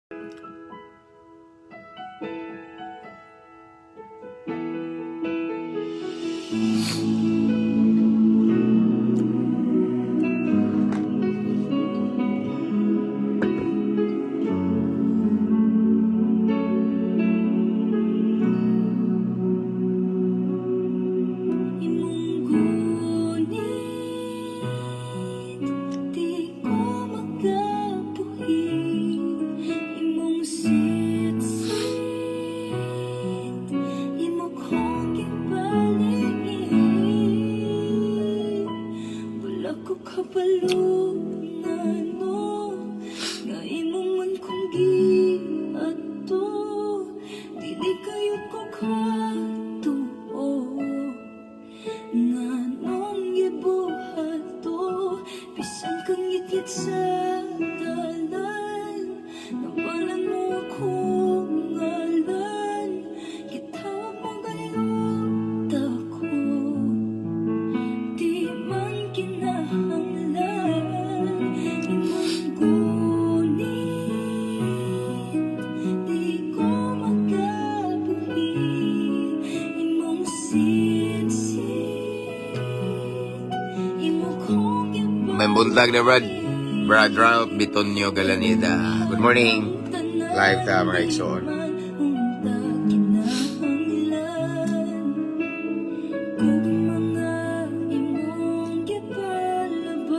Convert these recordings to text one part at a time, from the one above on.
Imong gunit, di ko makabuhi. Imong sitsit, imo kong gibaliin. Wala ko kabalo ngano nga imo man kong giadto. Dili kayo ko katuo nganong gibuhat to. Bisan kang ngitngit sa dalan, nabalan mo akong ngalan. Gitawag mo gayud ako, di man kinahanglan. Imong gunit, di ko makabuhi. Imong sitsit, imo kong May buntag na, Brad. Brad Ralph Bitonio Galanida. Good morning. Live ta, mga igsoon. Unta kinahanglan kung mga imong gipalaban.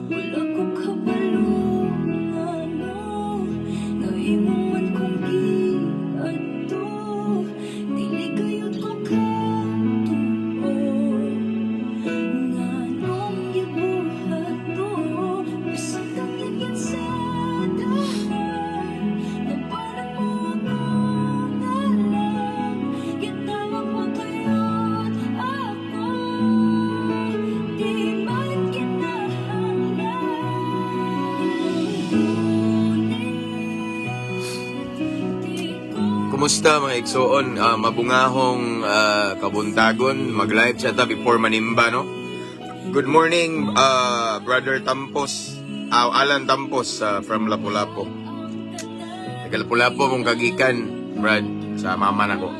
Wala ko kabalo ngano nga imo man kong giadto. Dili gayud ko katuo nganong gibuhat to. Bisan kang ngitngit sa dalan, nabalan mo akong ngalan. Gitawag mo gayud ako, di man kinahanglan. Imong gunit, di ko Kumusta, mga igsoon? Mabungahong kabuntagon. Mag-live siya ta before manimba, no? Good morning, Brother Tampos. Alan Tampos from Lapu-Lapu. Taga Lapu-Lapu mong kagikan, Brad, sa mama nako.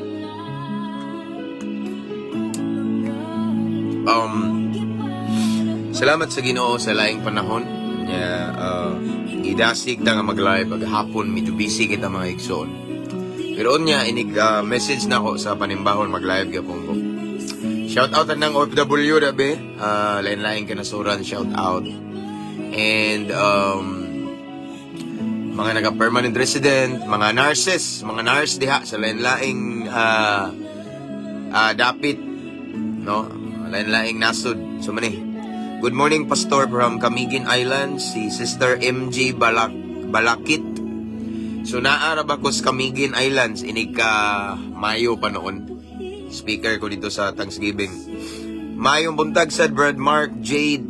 Salamat sa Ginoo sa laing panahon. Yeah, gidasig ta nga mag-live hapon, medyo busy kita, mga igsoon. Pero unya inig message na ko sa panimbahon, mag-live gyapon ko. Shout out ang OFW dabe. Lain-lain kanasuran, shout out. And mga naga-permanent resident, mga nurses, mga nurse diha sa lain-laing dapit, no? Lain-laing nasod. So mani. Good morning, Pastor from Camiguin Island, si Sister MG Balakit. So naa ra ba ko sa Camiguin Islands inig ka Mayo pa noon. Speaker ko dito sa Thanksgiving. Mayong buntag sad, Brad Mark Jade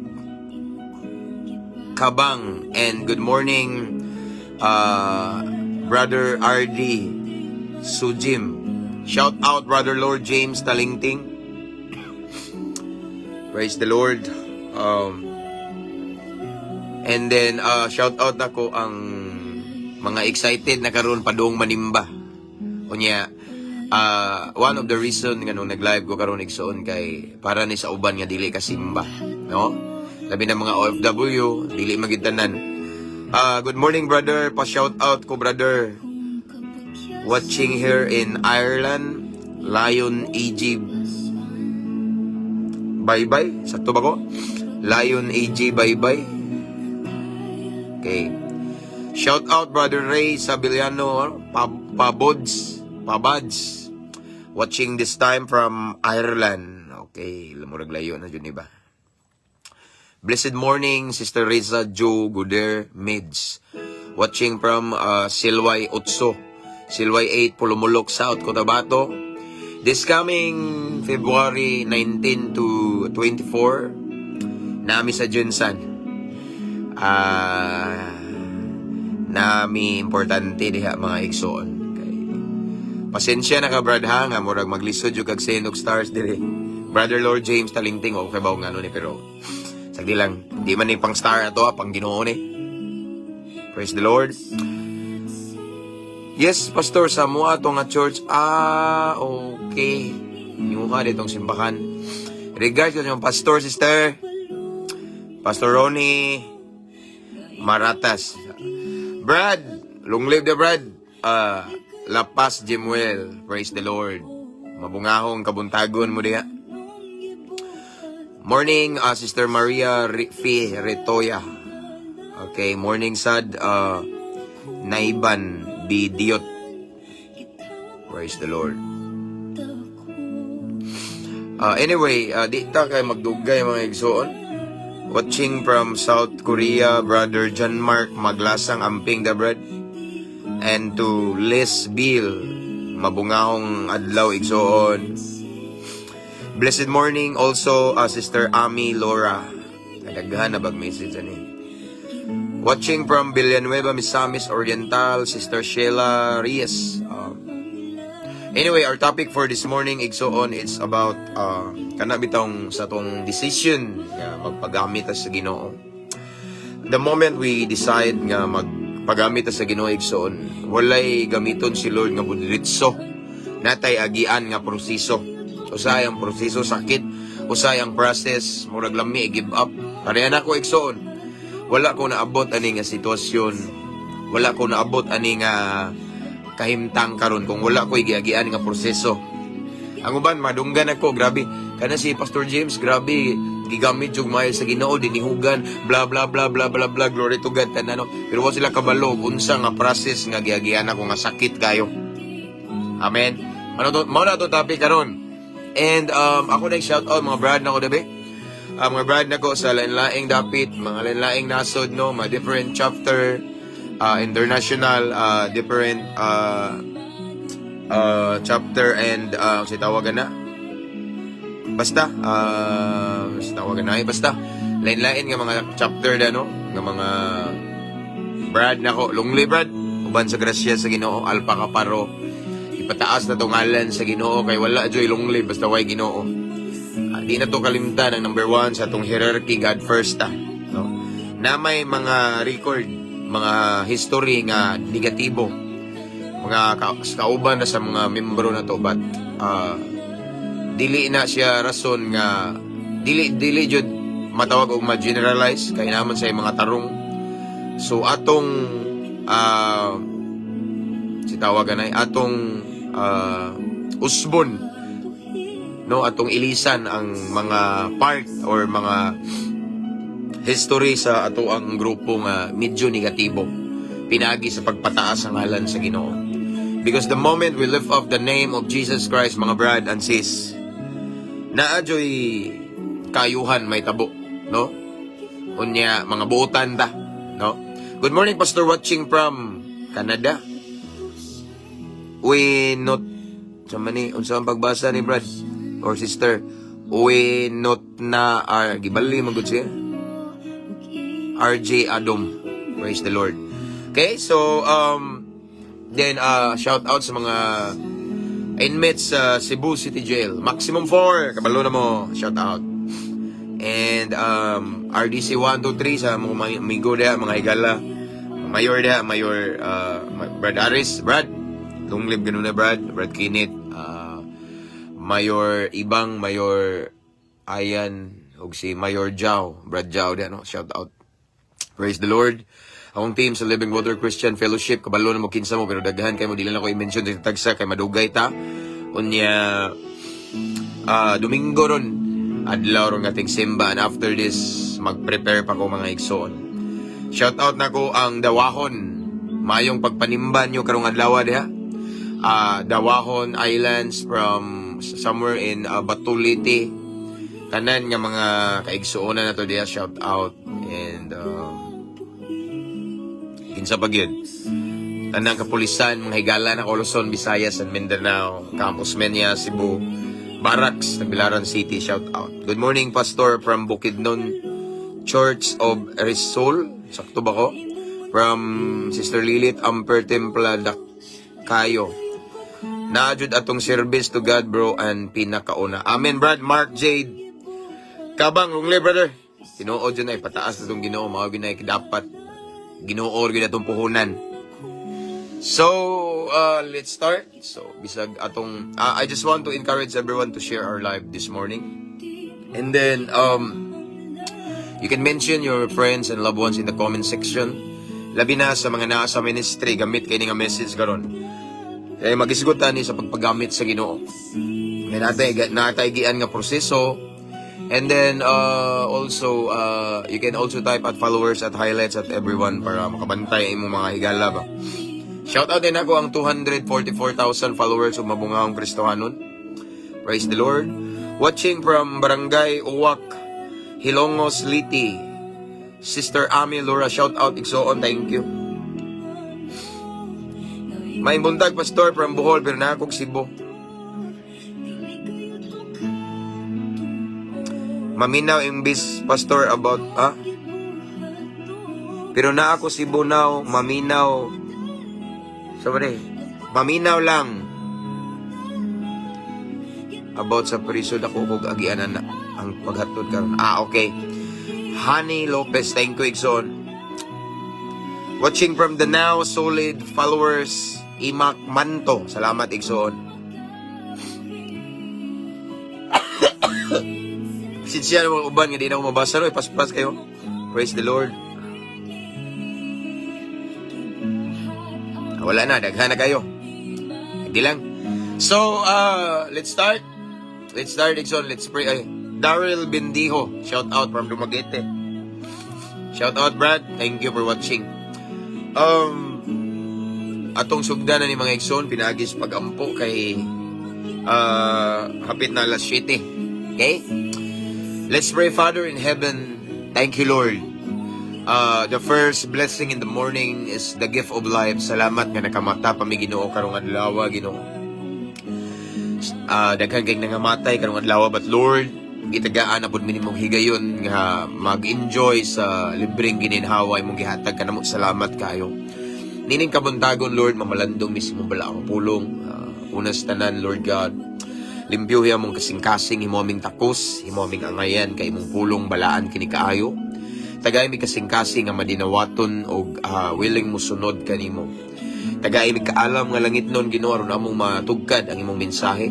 Kabang, and good morning, Brother RD Sujim. Shout out, Brother Lord James Talingting. Praise the Lord. And then shout out nako ang mga excited na karon padung manimba. Unya one of the reason nga nung nag-live ko karon, igsoon, kay para ni sa uban nga dili ka simba, no? Labi na mga OFW, dili magid tanan. Good morning, brother, pa shout out ko, brother. Watching here in Ireland, Lion AG. Bye bye. Sakto ba ko? Lion AG, bye bye. Okay. Shout out, Brother Ray Sabiliano Pabods Pabads. Watching this time from Ireland. Okay, murag layo na jud ni ba? Blessed morning, Sister Reza Joe Guder Mids. Watching from Silway Otso, Silway 8, Polomolok, South Cotabato. This coming February 19 to 24, nami sa GenSan. Nami importante diha, mga igsoon. Kay pasensya na ka, Brad, ha, nga murag maglisod jud kag send og stars dire. Brother Lord James Talingting, okay ba nga ano ni, pero sagdi lang, di man ni pang star na to, ah, pang Ginoo ni. Praise the Lord. Yes, Pastor, sa mua to nga church. Ah, okay. Nyuha ditong simbahan. Regards ko yung pastor, sister. Pastor Ronnie Maratas. Brad, long live the Brad. La Paz Jimuel. Praise the Lord. Mabungahong kabuntagon mo diha. Morning, Sister Maria Fi Retoya. Okay, morning sad, Naiban B. Diot. Praise the Lord. Anyway, di ta kay magdugay, mga igsoon. Watching from South Korea, Brother John Mark Maglasang Amping the Bread. And to Liz Bill, mabungahong adlaw, igsoon. Blessed morning also, Sister Ami Laura. Kadaghan na bag message ani. Watching from Villanueva, Misamis Oriental, Sister Sheila Reyes. Anyway, our topic for this morning, igsoon, it's about kana bitong sa tong decision nga magpagamit ta sa Ginoo. The moment we decide nga magpagamit ta sa Ginoo, igsoon, walay gamiton si Lord nga budritso. Natay agian nga proseso. Usahay ang proseso sakit, usahay ang process, murag lami give up. Pareha na ko, igsoon. Wala ko naabot ani nga sitwasyon. Wala ko naabot ani nga kahimtang karon kung wala ko giagian nga proseso. Ang uban madunggan ako, grabe. Kana si Pastor James, grabe, gigamit jug maayo sa Ginoo, dinihugan, bla bla bla bla bla bla, glory to God tanan, no. Pero wa sila kabalo unsa nga process nga giagian ako nga sakit kayo. Amen. Ano to, mao na to topic karon. And ako na shout out mga brad na ko dabi. Mga brad na ko sa lain-laing dapit, mga lain-laing nasod, no, mga different chapter, international, different chapter and si tawagan na. Basta, si tawagan na eh, basta lain-lain nga mga chapter na, no, nga mga brad nako, long live, brad. Uban sa grasya sa Ginoo, Alpha Kaparo. Ipataas na tong ngalan sa Ginoo kay wala joy long live basta way Ginoo. Di na to kalimtan ang number one sa atong hierarchy, God first ta. No? Na may mga record, mga history nga negatibo. Mga kauban na sa mga membro na to, but dili na siya rason nga dili dili jud matawag og ma-generalize kay naman sa mga tarong. So atong si tawagan ay atong usbon, no, atong ilisan ang mga part or mga history sa ato ang grupo nga medyo negatibo pinagi sa pagpataas ang ngalan sa Ginoo, because the moment we lift up the name of Jesus Christ, mga brad and sis, naa joy kayuhan may tabo, no? Unya mga buotan ta, no? Good morning, Pastor, watching from Canada. We not sa mani unsa ang pagbasa ni brad or sister? We not na ar gibali man gud siya. RJ Adom. Praise the Lord. Okay, so then shout out sa mga inmates sa Cebu City Jail. Maximum 4, kabalo na mo, shout out. And RDC 1, 2, 3 sa mga amigo diha, mga higala. Mayor diha, Mayor Brad Aris, Brad. Long live ganun na, Brad, Brad Kinit. Mayor Ibang, Mayor Ayan, ug si Mayor Jao, Brad Jao diha, no? Shout out. Praise the Lord. Akong team sa Living Water Christian Fellowship, kabalo na mo kinsa mo, pero daghan kay mo, dili na ko i-mention sa tagsa kay madugay ta. Unya Domingo ron, adlaw ron ating simba, and after this mag-prepare pa ko, mga igsoon. Shout out na ko ang Dawahon. Mayong pagpanimba nyo karong adlaw diha. Dawahon Islands from somewhere in Batuliti. Tanan nga mga kaigsuonan na to diha, shout out, and kinsa pa gyud? Tanang kapulisan, mga higala na Luzon, Visayas and Mindanao, Campus Menia, Cebu, Barracks, Tagbilaran City, shout out. Good morning, Pastor, from Bukidnon Church of Rizal. Sakto ba ko? From Sister Lilith Amper Templa Dakayo. Naajud atong service to God, bro, and pinakauna. Amen, Brad. Mark Jade. Kabang, long live, brother. Tinuod yun ay pataas na itong Ginoo. Mga ginay dapat. Ginoo gyud atong puhunan. So, let's start. So, bisag atong I just want to encourage everyone to share our live this morning. And then you can mention your friends and loved ones in the comment section. Labi na sa mga naa sa ministry, gamit kay nga message karon. Kaya magisgutan ni sa pagpagamit sa Ginoo. May natay gian nga proseso. And then also you can also type at followers, at highlights, at everyone para makabantay imong mga higala ba. Shout out din ako ang 244,000 followers ug mabungahong Kristohanon. Praise the Lord. Watching from Barangay Uwak, Hilongos, Leyte. Sister Ami Laura, shout out, igsoon, thank you. May buntag, Pastor, from Bohol, pero naa kog Cebu. Dili kayo to. Maminaw imbis, Pastor, about ah? Pero naa ko Cebu now, maminaw. Sorry. Maminaw lang. About sa priso, dako kog agianan na ang paghatod karon. Ah, okay. Honey Lopez, thank you, igsoon. Watching from the now solid followers, Imak Manto. Salamat, igsoon. Sinsya na mga uban nga di na ako mabasa, no? Paspas kayo. Praise the Lord. Ah, wala na, daghan na kayo. Hindi lang. So, let's start. Let's start, igsoon. Let's pray. Ay, Daryl Bendijo, shout out from Dumaguete. Shout out, Brad. Thank you for watching. Atong sugdan na ni mga igsoon, pinaagi sa pagampo kay hapit na alas 7. Okay? Let's pray. Father in heaven, thank you, Lord. The first blessing in the morning is the gift of life. Salamat nga nakamata pa mi, Ginoo, karong adlaw, Ginoo. Daghan kay nangamatay karong adlaw, but Lord, gitagaan na pud mi nimong higayon nga mag-enjoy sa libreng gininhawa imong gihatag kanamo. Salamat kayo. Nining kabuntagon, Lord, mamalandong mi sa imong balaang pulong. Unas tanan, Lord God, limpyuhi among kasing-kasing, himo aming takos, himo aming angayan kay imong pulong balaan kini kaayo. Tagay mi kasing-kasing nga madinawaton og willing mo sunod kanimo. Tagay mi kaalam nga langit nun, Ginoo, aron among matugkad ang imong mensahe.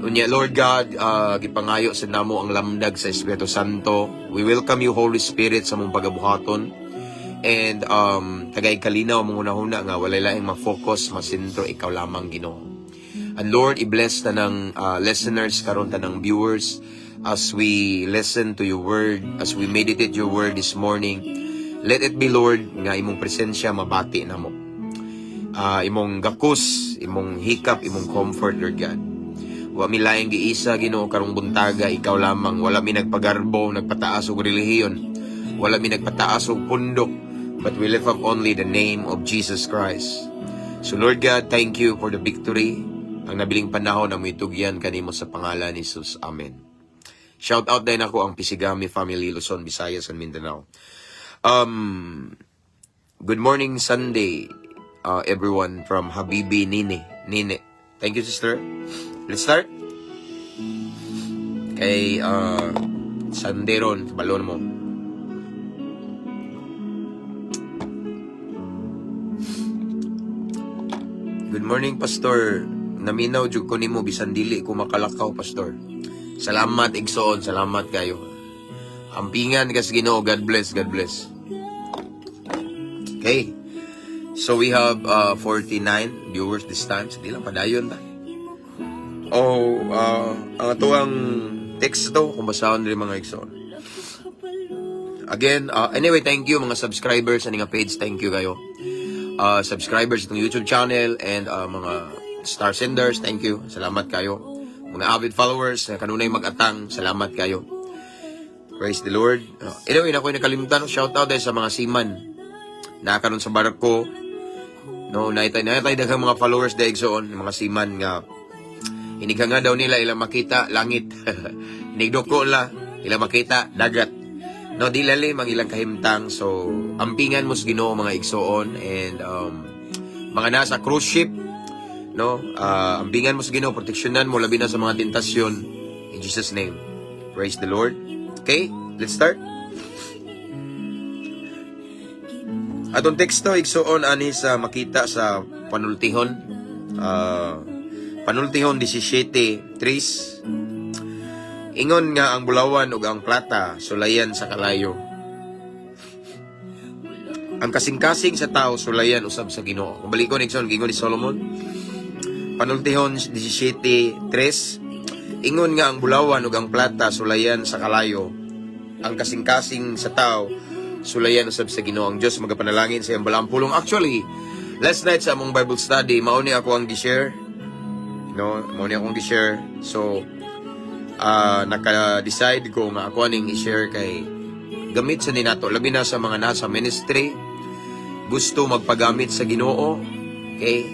Unya, Lord God, gipangayo sa namo ang lamdag sa Espiritu Santo. We welcome you, Holy Spirit, sa among pagabuhaton. And tagay kalinaw among hunahuna nga walay laing ma-focus, masentro, ikaw lamang, Ginoo. And Lord, i-bless na ng listeners karon, tanang viewers, as we listen to your word, as we meditate your word this morning. Let it be, Lord, nga imong presensya mabati namo. Imong gakos, imong hikap, imong comfort, Lord God. Wa mi laing giisa, Ginoo, karong buntaga, ikaw lamang. Wala mi nagpagarbo, nagpataas og relihiyon. Wala mi nagpataas og pundok, but we lift up only the name of Jesus Christ. So Lord God, thank you for the victory. Ang nabiling panahon ang mitugyan kanimo sa pangalan ni Jesus. Amen. Shout out din ako ang Pisigami family, Luzon, Visayas, and Mindanao. Good morning Sunday, everyone, from Habibi Nini. Nini. Thank you, sister. Let's start. Kay Sunday ron, balon mo. Good morning, Pastor. Naminaw jud ko nimo bisan dili ko makalakaw, Pastor. Salamat, igsoon, salamat kayo. Ampingan kas Ginoo, God bless, God bless. Okay. So we have 49 viewers this time. Sige lang, padayon ta. Oh, ang atoang teksto, kung basahon rin mga igsoon. Again, anyway, thank you mga subscribers sa nga page. Thank you kayo. Subscribers itong YouTube channel and mga star senders, thank you. Salamat kayo. Mga avid followers na kanunay mag-atang, salamat kayo. Praise the Lord. Anyway, na ako'y nakalimtan. Shout out dahil sa mga seaman na karon sa barko. No, naitay daghang mga followers dahil igsoon, mga seaman nga inighanga nga daw nila ilang makita langit. Inigduko la ilang makita dagat. No, di lalim ang ilang kahimtang. So, ampingan mo sa Ginoo mga igsoon and mga nasa cruise ship, no? Ampingan mo sa Ginoo, proteksyonan mo labi na sa mga tentasyon in Jesus' name. Praise the Lord. Okay, let's start. Atong teksto, igsuon, ani sa makita sa Panultihon. Panultihon 17:3. Ingon nga ang bulawan ug ang plata sulayan sa kalayo. Ang kasing-kasing sa tao sulayan usab sa Ginoo. Kung balikon, igsoon, giingon ni Solomon. Panultihon 17:3. Ingon nga ang bulawan ug ang plata sulayan sa kalayo. Ang kasing-kasing sa tao sulayan usab sa Ginoo. Ang Dios magapanalangin sa iyang balaang pulong. Actually, last night sa among Bible study, mao ni ako ang gi-share. No, mao ni akong gi-share. So, naka-decide ko nga ako aning i-share kay gamit sa ninato, labi na sa mga nasa ministry, gusto magpagamit sa Ginoo, okay?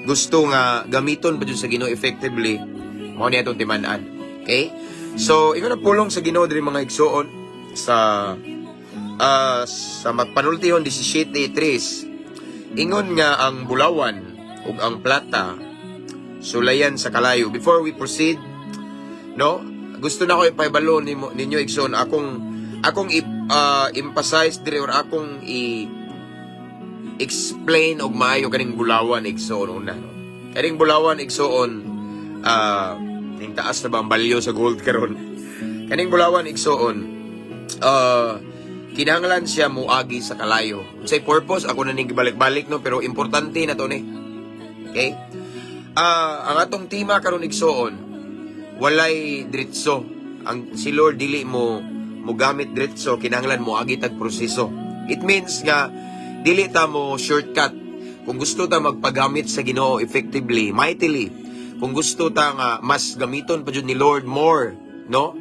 Gusto nga gamiton pa jud sa Ginoo effectively, mao ni atong timan-an. Okay? So, ingon ang pulong sa Ginoo diri, mga igsuon, sa Panultihon 17:3. Ingon nga ang bulawan ug ang plata sulayan sa kalayo. Before we proceed, no, gusto na ko ipahibalo nimo ninyo, igsoon, akong i emphasize diri or akong i explain og maayo kaning bulawan, igsoon, una, no. Kaning bulawan, igsoon, ning taas na ba ang value sa gold karon? Kaning bulawan, igsoon, kinahanglan siya muagi sa kalayo. Unsay purpose? Ako na ning gibalik-balik, no, pero importante na to ni. Okay? Ang atong tema karon, igsoon, walay diretso. Ang si Lord dili mo mogamit diretso, kinahanglan mo agi tag proseso. It means nga dili ta mo shortcut. Kung gusto ta magpagamit sa Ginoo effectively, mightily, kung gusto ta nga mas gamiton pa jud ni Lord more, no?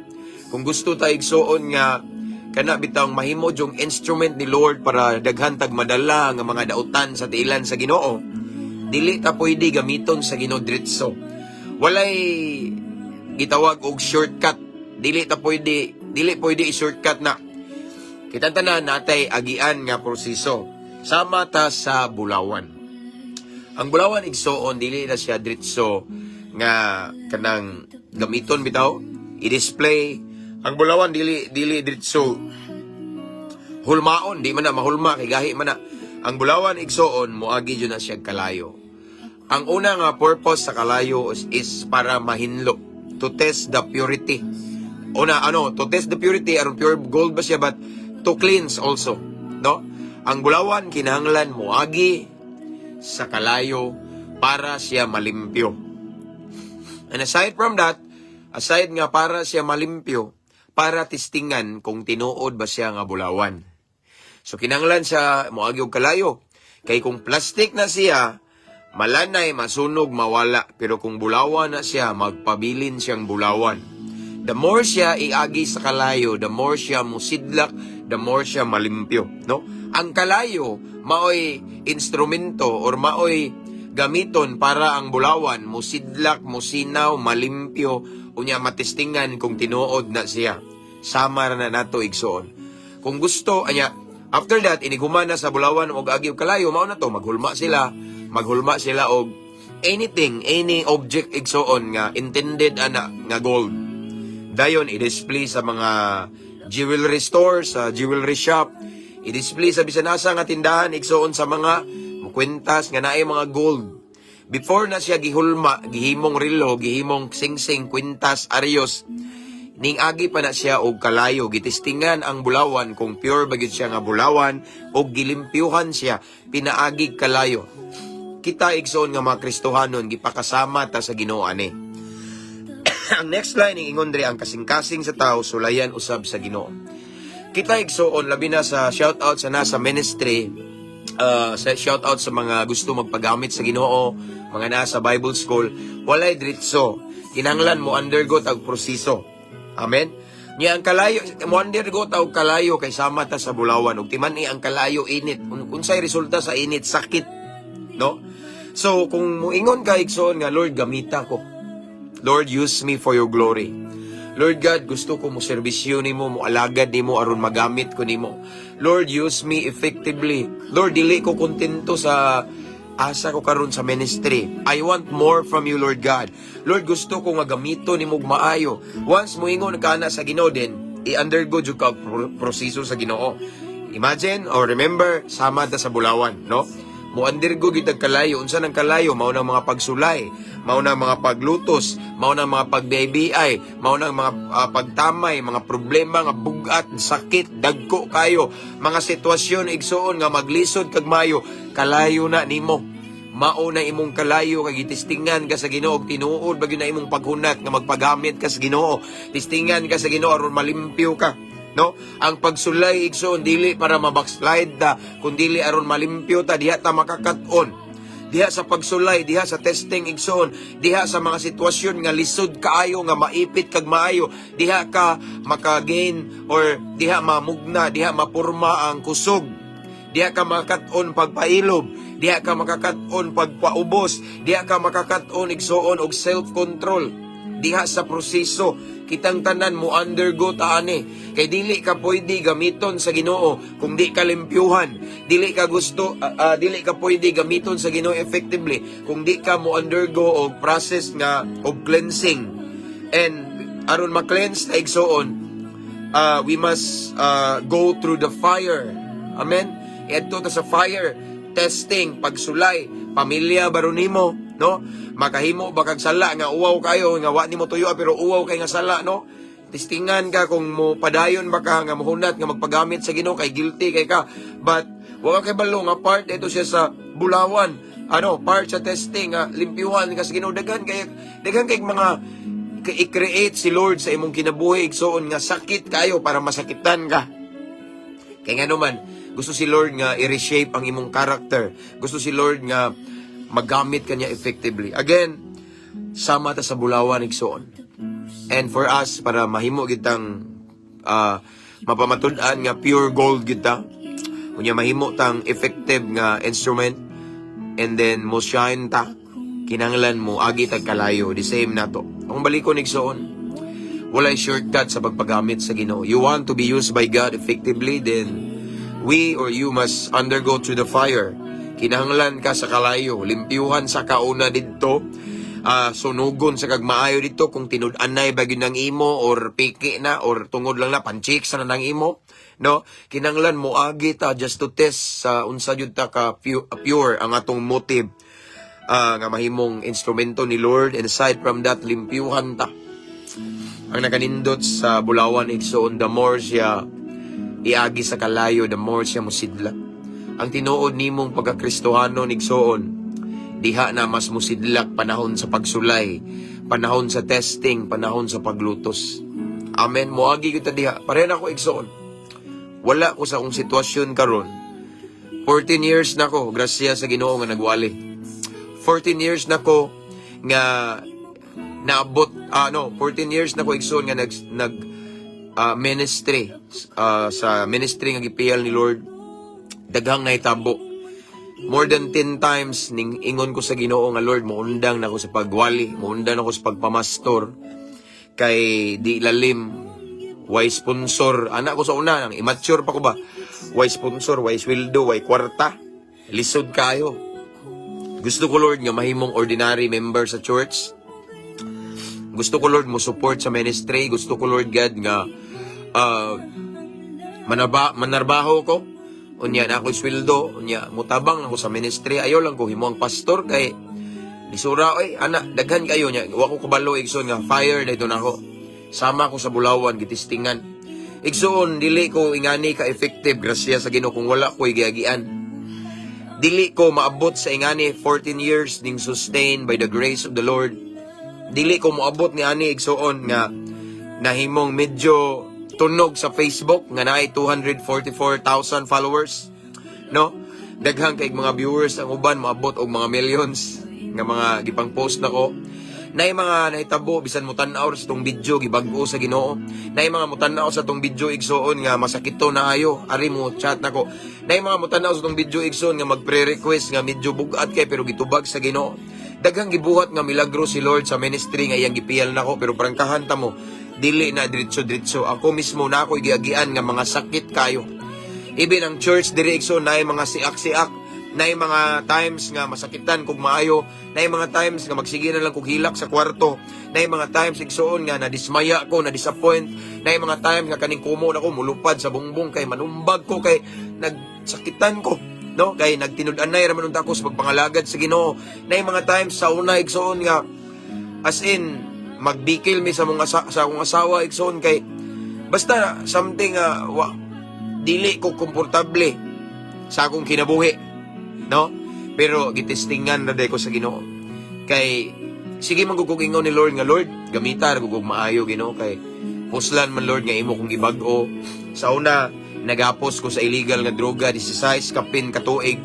Kung gusto ta, igsuon, nga kana bitawng mahimo yung instrument ni Lord para daghan tag madala nga mga dautan sa tiilan sa Ginoo, dili ta pwede gamiton sa Ginoo diretso. Walay gitawag og shortcut. Dili ta pwede, dili pwede i-shortcut na. Kitang tanan natay agian nga proseso. Sama ta sa bulawan. Ang bulawan, igsuon, dili na siya diretso nga kanang gamiton bitaw, i-display. Ang bulawan dili dili diretso hulmaon, di man na mahulma kay gahi man na. Ang bulawan, igsuon, moagi jud na siya kalayo. Ang una nga purpose sa kalayo is para mahinlo, to test the purity. Una, ano, to test the purity aron pure gold ba siya, but to cleanse also, no? Ang bulawan kinahanglan moagi sa kalayo para siya malimpyo. And aside from that, aside nga para siya malimpyo, para testingan kung tinuod ba siya nga bulawan. So kinahanglan siya moagi og kalayo. Kay kung plastic na siya, malanay, masunog, mawala. Pero kung bulawan na siya, magpabilin siyang bulawan. The more siya iagi sa kalayo, the more siya musidlak, the more siya malimpyo, no? Ang kalayo maoy instrumento or maoy gamiton para ang bulawan musidlak, musinaw, malimpyo, unya matestingan kung tinuod na siya. Sama ra na nato, igsoon. Kung gusto, anya, after that, inighuman na sa bulawan og agi og kalayo, mao na to, maghulma sila og anything, any object, igsoon, nga intended ana nga gold. Dayon i-display sa mga jewelry store, sa jewelry shop, i-display sa bisan asa nga tindahan, igsoon, sa mga kwintas nga naay mga gold. Before na siya gihulma, gihimong relo, gihimong singsing, kwintas, aryos, ning agi pa na siya og kalayo, gitestingan ang bulawan kung pure ba gyud siya nga bulawan o gilimpyuhan siya pinaagig kalayo. Kita, igsoon, nga mga Kristohanon, gipakasama ta sa Ginoo ani. Ang next line ning ingon diri, ang kasing-kasing sa tao sulayan usab sa Ginoo. Kita, igsoon, labi na sa shout out sa nasa ministry, sa shout out sa mga gusto magpagamit sa Ginoo, mga nasa Bible school, walay diretso. Kinahanglan mo undergo tag proseso. Amen. Nya ang kalayo, mo undergo ta og kalayo kay sama ta sa bulawan ug timan-i ang kalayo init. Unsay resulta sa init? Sakit. No? So kung muingon ka, igsoon, nga "Lord, gamita ko. Lord, use me for your glory. Lord God, gusto ko mo serbisyo nimo, mo alagad nimo aron magamit ko nimo. Lord, use me effectively. Lord, dili ko kontento sa asa ko karon sa ministry. I want more from you, Lord God. Lord, gusto ko nga gamito nimo og maayo." Once moingon ka na sa Ginoo din, i-undergo jud ka og proseso sa Ginoo. Imagine or remember, sama ta sa bulawan, no? Mo-undergo gyud tag kalayo. Unsa nang kalayo? Mao nang mga pagsulay, mao nang mga paglutos, mao nang mga pagbiay, mao nang mga pagtamay, mga problema nga bugat, sakit, dagko kayo, mga sitwasyon, igsuon, nga maglisod kag mayo, kalayo na nimo. Mao na imong kalayo kay gitistingan ka sa Ginoo og tinuod ba gyud na imong paghunat nga magpagamit ka sa Ginoo. Tistingan ka sa Ginoo aron malimpyo ka. No? Ang pagsulay, igsoon, dili para mabackslide ta, kundili aron malimpyo ta, diha ta makakat-on. Diha sa pagsulay, diha sa testing, igsoon, diha sa mga sitwasyon nga lisod kaayo, nga maipit kag maayo, diha ka makagain or diha mamugna, diha mapurma ang kusog. Diha ka makakat-on pagpailob, diha ka makakat-on pagpaubos, diha ka makakat-on, igsoon, og self-control. Diha sa proseso, kitang tanan mo undergo ta ani. Kay dili ka pwede gamiton sa Ginoo kung di ka limpyuhan. Dili ka gusto dili ka pwede gamiton sa Ginoo effectively kung di ka mo undergo og process nga og cleansing. And aron ma-cleanse na, igsoon, we must go through the fire. Amen? Adto ta sa fire, testing, pagsulay, pamilya baron nimo, no? Makahimo ba kag sala nga uwaw kayo, nga wa nimo tuyo pero uwaw kay nga sala, no? Testingan ka kung mo padayon ba ka nga mohunat nga magpagamit sa Ginoo kay guilty kay ka. But wa ka kabalo nga part ito siya sa bulawan. Ano, part sa testing nga limpyuhan ka sa Ginoo. Daghan kay mga i-create si Lord sa imong kinabuhi, igsoon, nga sakit kayo para masakitan ka. Kay nga naman, gusto si Lord nga i-reshape ang imong character. Gusto si Lord nga magamit kanya effectively. Again, sama ta sa bulawan, igsoon. And for us, para mahimo kitang mapamatud-an nga pure gold kita, unya mahimo tang effective nga instrument, and then mo shine ta, kinanglan mo agi tag kalayo, the same nato. Ang balikon, igsoon, walay shortcut sa pagpagamit sa Ginoo. You want to be used by God effectively, then we or you must undergo to the fire. Kinahanglan ka sa kalayo, limpyuhan sa kauna didto, sunugon sa kag maayo didto kung tinud-anay ba gyud ng imo or piki na or tungod lang na panchik sa na ng imo, no? Kinahanglan mo agi ta just to test sa unsa jud ta ka pure ang atong motive nga mahimong instrumento ni Lord. And aside from that, limpyuhan ta. Ang nakanindot sa bulawan, igsoon, the more siya iagi sa kalayo, the more siya musidlak. Ang tinuod nimong pagkakristohanon, igsoon, diha na mas musidlak panahon sa pagsulay, panahon sa testing, panahon sa paglutos. Amen. Moagi kita diha. Pareha na ako, igsoon. Wala ko sa akong sitwasyon karon. 14 years na ko, grasya sa Ginoo, nga nagwali. 14 years na ko nga naabot, no, 14 years na ko, igsoon, nga nag nag ministry, sa ministry nga gipiyal ni Lord. Daghang nahitabo. More than 10 times ning ingon ko sa Ginoo nga, "Lord, muundang na ako sa pagwali, muundang ako sa pagpamastor kay di lalim, way sponsor." Ana ko sa una, nang immature pa ko ba, way sponsor, way sweldo, way kwarta, lisod kayo. Gusto ko, Lord, nga mahimong ordinary member sa church. Gusto ko, Lord, mo support sa ministry. Gusto ko, Lord God, nga manarbaho ko. Unya na ako sweldo, unya mutabang ako sa ministry. Ayaw lang ko himo ang pastor kay lisura oy, ana, daghan kayo nya. Wa ko kabalo, igsoon, nga fire dito na ako. Sama ko sa bulawan gitistingan. Igsoon, dili ko ingani ka effective, grasya sa Ginoo, kung wala ko giagian. Dili ko maabot sa ingani 14 years ning sustain by the grace of the Lord. Dili ko moabot ni ani, igsoon, nga nahimong medyo tunog sa Facebook nga naay 244,000 followers, no? Daghang kay mga viewers. Ang uban moabot og mga millions nga mga gipang post nako. Naay mga nahitabo, bisan mo tan-aw sa tong video, gibag-o sa Ginoo. Naay mga mo-tan-aw sa tong video, igsoon, nga masakito na ayo, ari mo chat nako. Naay mga mo-tan-aw sa tong video, igsoon, nga magpre-request nga medyo bugat kay pero gitubag sa Ginoo. Daghang gibuhat nga milagro si Lord sa ministry nga iyang gipiyal nako, pero prangkahan ta mo, dili na diretso-diretso. Ako mismo na ako giagian nga mga sakit kayo. Even ang church diri, igsoon, naay mga siak-siak. Naay mga times nga masakitan kog maayo, naay mga times nga magsige na lang kog hilak sa kwarto, naay mga times, igsuon, nga nadismaya ko, na-disappoint, naay mga times nga kaning kumo nako mulupad sa bungbong kay manumbag ko kay nagsakitan ko, no? Kay nagtinud-anay ra man unta ko sa pagpangalagad sa Ginoo. Naay mga times sa una, igsuon, nga as in magbikil mi sa akong asawa, igsuon, kay basta something nga wa dili ko komportable sa akong kinabuhi, no? Pero gitestingan na ko sa Ginoo kay sige man gud ingon ni Lord nga, "Lord, gamita ra gud maayo, Ginoo, kay puslan man, Lord, nga imo kong gibag-o." Sa una nagapos ko sa illegal nga droga 16 kapin katuig.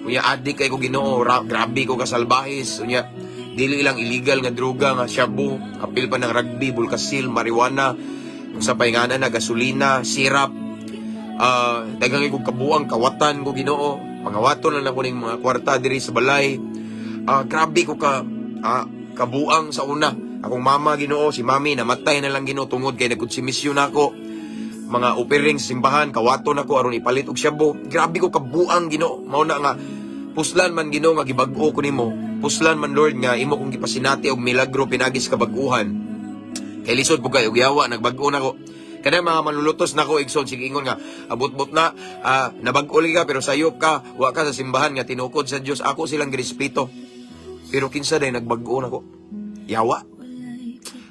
Unya adik kay ko, Ginoo, grabe ko kasalbahis. Unya dili lang illegal nga droga nga shabu, apil pa ng rugby, bulkasil, marijuana, kung sa paingana na gasolina, sirap. Daghang kog kabuang, kawatan ko, Ginoo. Pangawaton lang nako ning mga kwarta diri sa balay. Grabe ko ka kabuang sa una. Akong mama, Ginoo, si mami namatay na lang, Ginoo, tungod kay nagkonsumisyon nako. Mga offering sa simbahan, kawaton ako aron ipalit og shabu. Grabe ko kabuang, Ginoo. Mao na nga puslan man, Ginoo, nga gibag-o ko nimo. Puslan man, Lord, nga imo kong gipasinati og milagro pinagi sa kabag-uhan. Kay lisod po kayo, yawa, nagbag-o na ko. Kanang mga manlulutos nako, igsoon, sige ingon nga, abot-bot na, nabag-o ka, pero sayop ka, wa ka sa simbahan nga tinukod sa Dios, ako silang girespeto. Pero kinsa day nagbag-o nako? Yawa.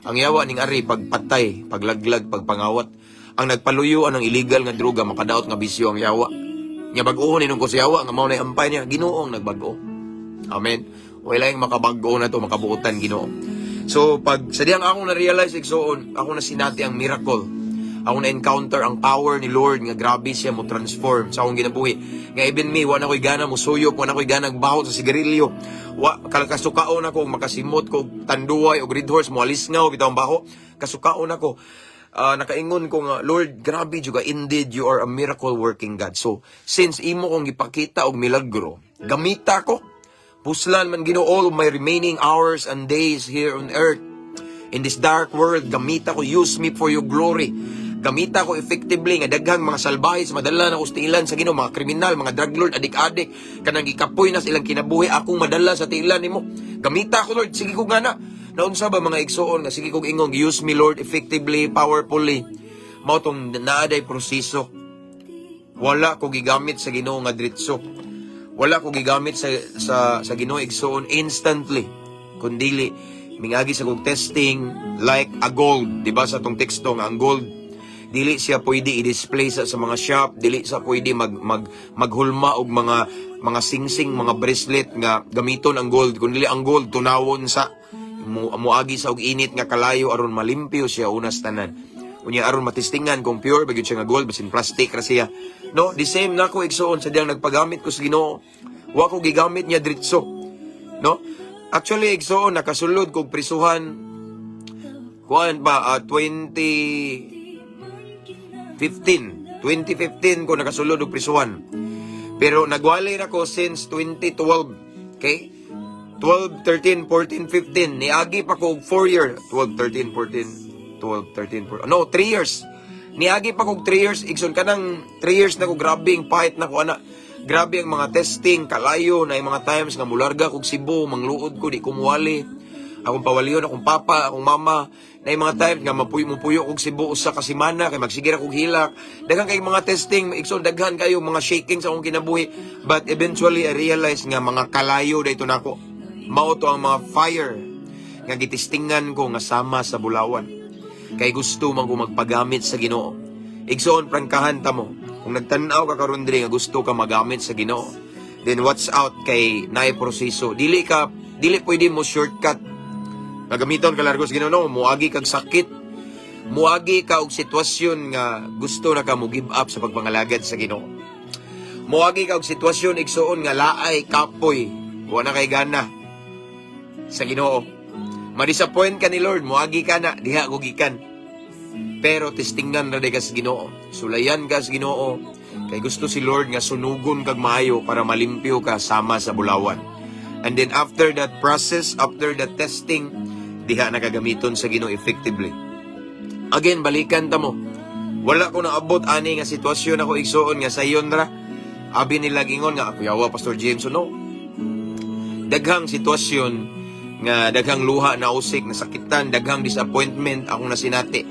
Ang yawa ning ari pagpatay, paglaglag, pagpangawat. Ang nagpaluyo ang illegal nga droga, makadaot nga bisyo ang yawa. Nya bag-ohon inom ko sa yawa nga mao na ampay niya, Ginoong nagbag-o. Amen. Wala yung makabag-o na to, makabuotan Ginoo. So pag sa diyang akong na-realize, igsoon, ako na sinati ang miracle. Ako na encounter ang power ni Lord nga grabe siya mo transform sa akong ginabuhi. Nga even me, wa na ko'y gana mo suyop, wa na ko'y gana baho sa sigarilyo. Wa kasukaon ako makasimot ko Tanduay o Red Horse, moalis nga bitaw ang baho. Kasukaon ako. Nakaingon ko nga, "Lord, grabe juga, indeed you are a miracle working God." So, since imo kong gipakita og milagro, gamita ko. Puslan man, Ginoo, all of my remaining hours and days here on earth. In this dark world, gamita ko, use me for your glory. Gamita ko effectively nga daghang mga salbahe madala na ko sa tiilan sa Ginoo, mga kriminal, mga drug lord, adik-adik, kanang gikapoy na sa ilang kinabuhi, akong madala sa tiilan nimo. Gamita ko, Lord, sige ko nga na. Naunsa ba, mga igsoon, nga sige kog ingong, "Use me, Lord, effectively, powerfully." Mao tong naaday proseso. Wala ko gigamit sa Ginoo nga diretso. Wala ko gigamit sa Ginoo, igsoon, instantly. Kundili mingagi sa kog testing like a gold, di ba, sa tong teksto nga ang gold dili siya pwede i-display sa mga shop, dili sa pwede mag mag maghulma og mga singsing, mga bracelet nga gamiton ang gold, kundi ang gold tunawon sa muagi sa og init nga kalayo aron malimpyo siya unas tanan. Unya aron matestingan kung pure ba gyud siya nga gold, basin plastic ra siya. No, the same nako, igsoon, sa diyang nagpagamit ko sa Ginoo. Wa ko gigamit niya diretso. No? Actually, igsoon, nakasulod kog prisuhan kuan pa 2015. 2015 ko nakasulod og prisuhan. Pero nagwali ra ko since 2012. Okay? 12, 13, 14, 15. Niagi pa ko og 4 years. 12, 13, 14, 12, 13, 14. No, 3 years. Niagi pa kog 3 years. Igsoon, kanang 3 years na ko, grabe ang fight na ko ana. Grabe ang mga testing, kalayo na yung mga times nga mularga kog Cebu, mangluod ko, di ko muwali. Akong pawaliyon, akong papa, akong mama, na yung mga times nga mapuyo mupuyo kog Cebu usa ka semana kay magsige ra kog hilak. Daghan kay mga testing, igsoon, daghan kayo mga shaking sa akong kinabuhi. But eventually I realized nga mga kalayo dayto nako. Mao to ang mga fire nga gitestingan ko nga sama sa bulawan. Kay gusto man ko magpagamit sa Ginoo. Igsoon, prangkahan ta mo. Kung nagtan-aw ka karon diri nga gusto ka magamit sa Ginoo, then watch out kay naay proseso. Dili pwede mo shortcut. Nga gamiton ka largo sa Ginoo, no, muagi kag sakit. Muagi ka og sitwasyon nga gusto na ka mo give up sa pagpangalagad sa Ginoo. Muagi ka og sitwasyon, igsoon, nga laay, kapoy, wa na kay gana sa Ginoo. Ma-disappoint ka ni Lord, muagi ka na diha ko gikan. Pero testingan ra ka sa Ginoo. Sulayan ka sa Ginoo kay gusto si Lord nga sunugon kag maayo para malimpyo ka sama sa bulawan. And then after that process, after that testing, diha na kagamiton sa Ginoo effectively. Again, balikan ta mo. Wala ko naabot ani nga sitwasyon ako, igsoon, nga sayon ra. Abi nila gingon nga kuyawa Pastor James, no. Daghang sitwasyon nga daghang luha na usik, nasakitan, daghang disappointment akong nasinati.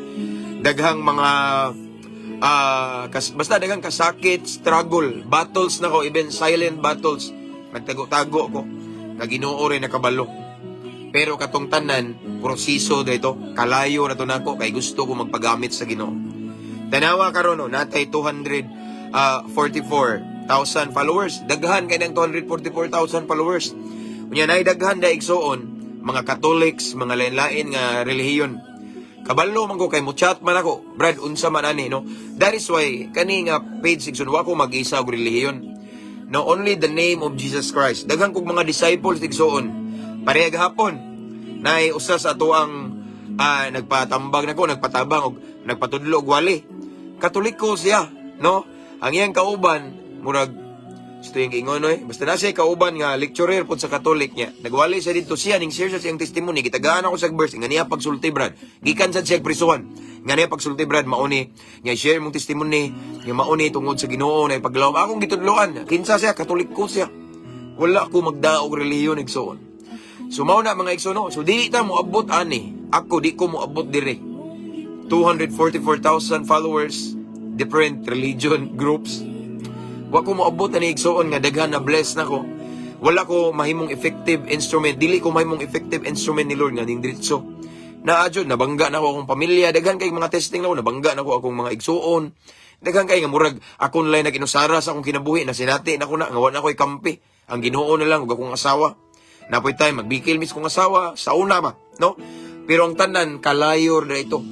Daghang mga basta daghang kasakit, struggle, battles na ko, even silent battles. Nagtago-tago ko. Nga Ginoo rin nakabalo. Pero katong tanan, proseso dito, kalayo na to nako kay gusto ko magpagamit sa Ginoo. Tanawa karon, no, natay 244,000 followers. Daghan kay ng 244,000 followers. Unya nay daghan da igsuon, mga Catholics, mga lain-lain nga relihiyon. Kabalo man ko kay mo chat man ako, "Brad, unsa man ani?" no? That is why kani nga page, igsoon, wa ko mag-isa og relihiyon. No, only the name of Jesus Christ. Daghan kog mga disciples, igsuon. Pareha gahapon. Nay usa sa atoang nagpatambag nako, nagpatabang og nagpatudlo og wali. Katoliko siya, no? Ang iyang kauban murag gusto yung ingon oy. Basta na siya kauban nga lecturer pod sa Catholic niya. Nagwali siya dito, siya ning share sa siyang testimony. Gitagaan ako sa verse nga niya pagsulti, "Brad. Gikan sad siya prisuhan. Nga niya pagsulti, "Brad, mauni nga share mong testimony nga mauni tungod sa Ginoo na ipaglawom." Akong gitudloan. Kinsa siya? Katoliko siya. Wala ko magdaog relihiyon, igsoon. So mao na, mga igsoon, no. So dili ta moabot ani. Ako, di ko moabot dire. 244,000 followers, different religion groups. Wa ko moabot ani, igsuon, nga daghan na bless nako. Wala ko mahimong effective instrument, dili ko mahimong effective instrument ni Lord nga ning diretso. Naa jud nabangga na ko akong pamilya, daghan kay mga testing na ko, nabangga na ko akong mga igsuon. Daghan kay nga murag akon lang naginusara sa akong kinabuhi, na sinati na ko na nga wa na ko'y kampi. Ang Ginoo na lang ug akong asawa. Napoy time magbikil mis kong asawa sa una ma, no? Pero ang tanan kalayo na ito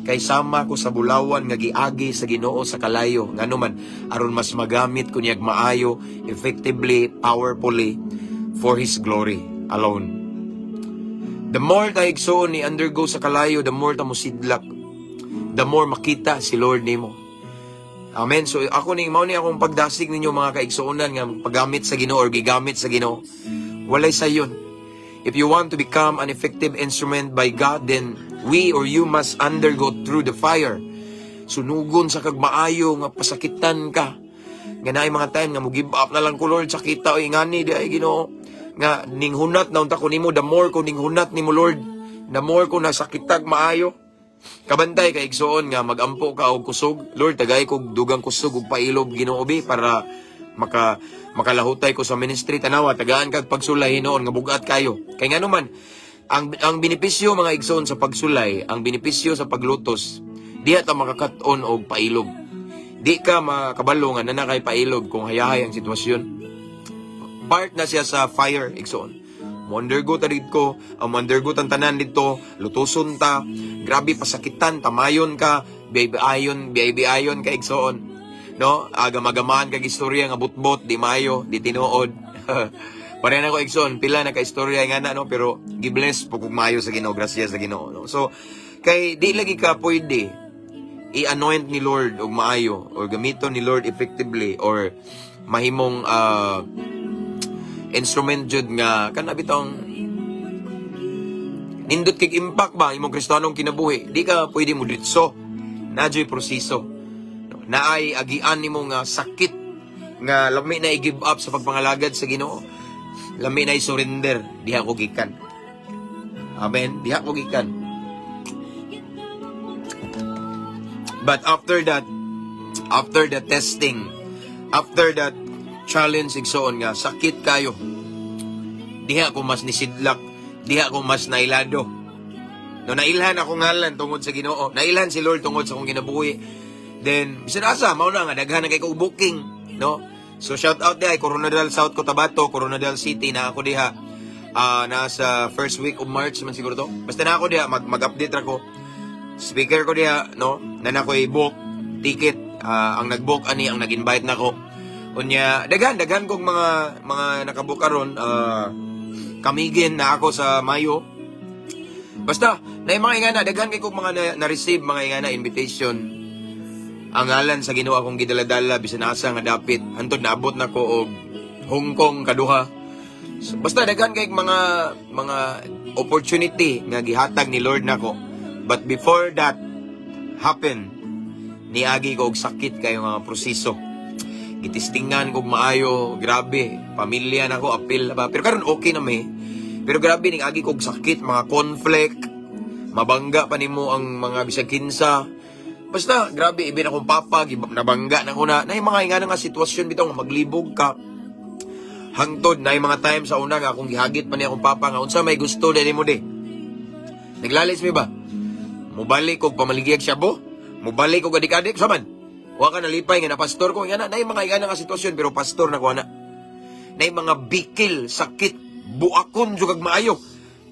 kay sama ko sa bulawan nga giagi sa Ginoo sa kalayo, ngano man aron mas magamit ko niyag maayo, effectively, powerfully, for His glory alone. The more ta, igsuon, ni undergo sa kalayo, the more ta mosidlak, the more makita si Lord nimo. Amen. So ako ning mao ni akong pagdasig ninyo, mga kaigsuonan, nga paggamit sa Ginoo or gigamit sa Ginoo, walay sayon. If you want to become an effective instrument by God, then we or you must undergo through the fire. Sunugon sa kag maayo nga pasakitan ka. Nga naay mga time nga mo give up na lang ko, "Lord, sakita oy, ngani di ay, Ginoo?" Nga ninghunat na unta ko nimo, the more ko ninghunat nimo, Lord, the more ko nasakitag maayo. Kabantay ka, igsuon, nga magampo ka og kusog. "Lord, tagay kog dugang kusog ug pailob, Ginoo bi, para makalahutay ko sa ministry." Tanawa, tagaan kag pagsulay hinuon nga bugat kayo. Kay ngano man, ang benepisyo, mga igsoon, sa pagsulay, ang benepisyo sa paglutos, diha ta makakat-on og pailob. Di ka makabalo nga nana kay pailob kung hayahay ang sitwasyon. Part na siya sa fire, igsoon. Mo-undergo ta dito, ang mo-undergo tan tanan dito, lutuson ta, grabe pasakitan, tamayon ka, biay-ayon, biay-ayon ka, igsoon. No? Agam-agamaan kag istorya nga butbot, di maayo, di tinuod. Pareha na ko, igsoon, pila na ka istorya nga na, no, pero gibless po kog maayo sa Ginoo, grasya sa Ginoo, no. So kay di lagi ka pwede i-anoint ni Lord og maayo or gamiton ni Lord effectively or mahimong instrument jud nga kana bitong nindot kay impact ba imong Kristiyanong kinabuhi, di ka pwede mo diretso. Naa juy proseso, naay agian nimo nga sakit nga lami na i-give up sa pagpangalagad sa Ginoo, lami na i-surrender. Diha ko gikan. Amen, diha ko gikan. But after that, after the testing, after that challenge, igsoon, nga sakit kayo, diha ko mas nisidlak, diha ko mas nailado. No, nailhan ako ngalan tungod sa Ginoo. Nailhan si Lord tungod sa akong kinabuhi. Then bisan asa, mao na nga daghan na kay kog booking, no? So shout out diha Koronadal, South Cotabato, Koronadal City na ako diha. Nasa first week of March man siguro to. Basta na ako diha, mag-update ra ko. Speaker ko diha, no? Na ko book ticket. Ang nag-book ani ang nag-invite nako. Unya, daghan daghan kog mga nakabook karon, Camiguin na ako sa Mayo. Basta, na mga ingana, daghan kay kog mga na-receive, mga ingana, invitation. Ang ngalan sa Ginoo akong gidaladala bisan asa nga dapit. Hantod naabot na ko og Hong Kong kaduha. So, basta daghan kay mga opportunity nga gihatag ni Lord nako. But before that happen, niagi ko og sakit kayo nga proseso. Gitistingan kog maayo, grabe. Pamilya na ko, apil na ba. Pero karon okay na mi. Pero grabe ning agi kog sakit, mga conflict, mabangga pa nimo ang mga bisag kinsa. Basta grabe, ibin akong papa, nabangga na ko na. Na mga ingana nga sitwasyon bitaw nga maglibog ka. Hangtod na mga time sa una nga akong gihagit pa ni akong papa nga unsa may gusto dili mo di. Naglalis mi ba? Mubalik og pamaligiyag shabu? Mubalik og adik-adik saman? Wa ka nalipay nga na pastor ko ingana na mga ingana nga sitwasyon, pero pastor na ko ana. Na mga bikil, sakit, buakon jud kag maayo,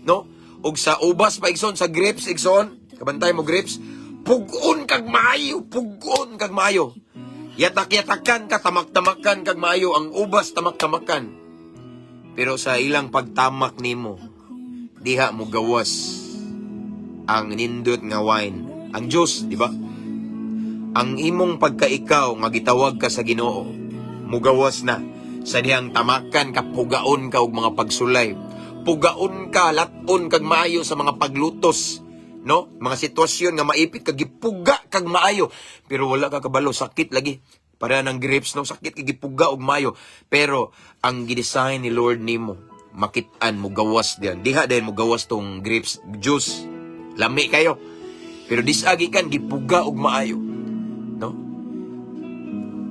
no? Og sa ubas pa, igsoon, sa grapes, igsoon, kabantay mo grapes, pugon kag maayo, pugon kag maayo. Yatak-yatakan ka, tamak-tamakan kag maayo ang ubas, tamak-tamakan. Pero sa ilang pagtamak nimo, diha mo gawas ang nindot nga wine. Ang juice, di ba? Ang imong pagkaikaw nga gitawag ka sa Ginoo, mugawas na sa dihang tamakan ka, pugaon ka og mga pagsulay. Pugaon ka, laton kag maayo sa mga paglutos, no? Mga sitwasyon nga maipit ka, gipuga kag maayo, pero wala ka kabalo, sakit lagi. Para ng grapes, no? Sakit kay gipuga og maayo. Pero ang gidesign ni Lord nimo, makit-an mo gawas diyan. Diha din mo gawas tong grapes juice. Lami kayo. Pero disagi kan gipuga og maayo. No?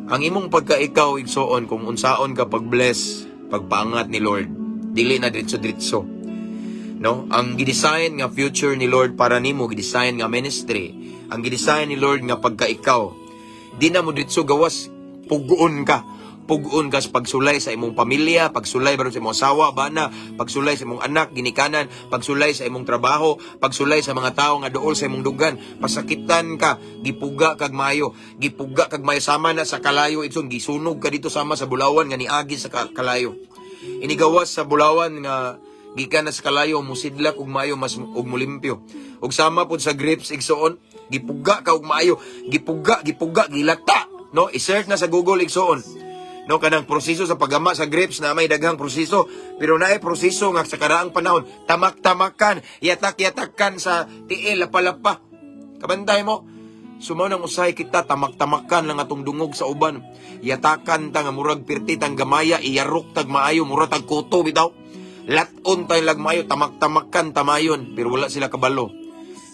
Ang imong pagka-ikaw, igsoon, kung unsaon ka pag-bless, pagpaangat ni Lord, dili na diretso-diretso. No? Ang gidesign nga future ni Lord para nimo, gidesign nga ministry, ang gidesign ni Lord nga pagka-ikaw, di na mo diretso gawas, pugon ka. Pugon ka sa pagsulay sa imong pamilya, pagsulay baron sa imong asawa, bana, pagsulay sa imong anak, ginikanan, pagsulay sa imong trabaho, pagsulay sa mga tao nga duol sa imong dugan, pasakitan ka, gipuga kag maayo, gipuga kag maayo sama na sa kalayo, igsoon, gisunog ka dito sama sa bulawan nga niagi sa kalayo. Inigawas sa bulawan nga gikan na sa kalayo, musidlak og maayo mas og mulimpyo. Og sama pod sa grapes, igsoon, gipuga ka og maayo, gipuga, gipuga, gilata, no? I-search na sa Google, igsoon. No, kanang proseso sa paggama sa grapes na may daghang proseso, pero naay proseso nga sa karaang panahon tamak-tamakan, yatak-yatakan sa tiil, lapa-lapa. Kabantay mo? Sumaw nang usahay kita, tamak-tamakan lang atong dungog sa uban. Yatakan ta nga murag pirti tang gamaya, iyarok tag maayo, murag tag kuto bitaw. Laton tay lag maayo, tamak-tamakan tamayon, pero wala sila kabalo.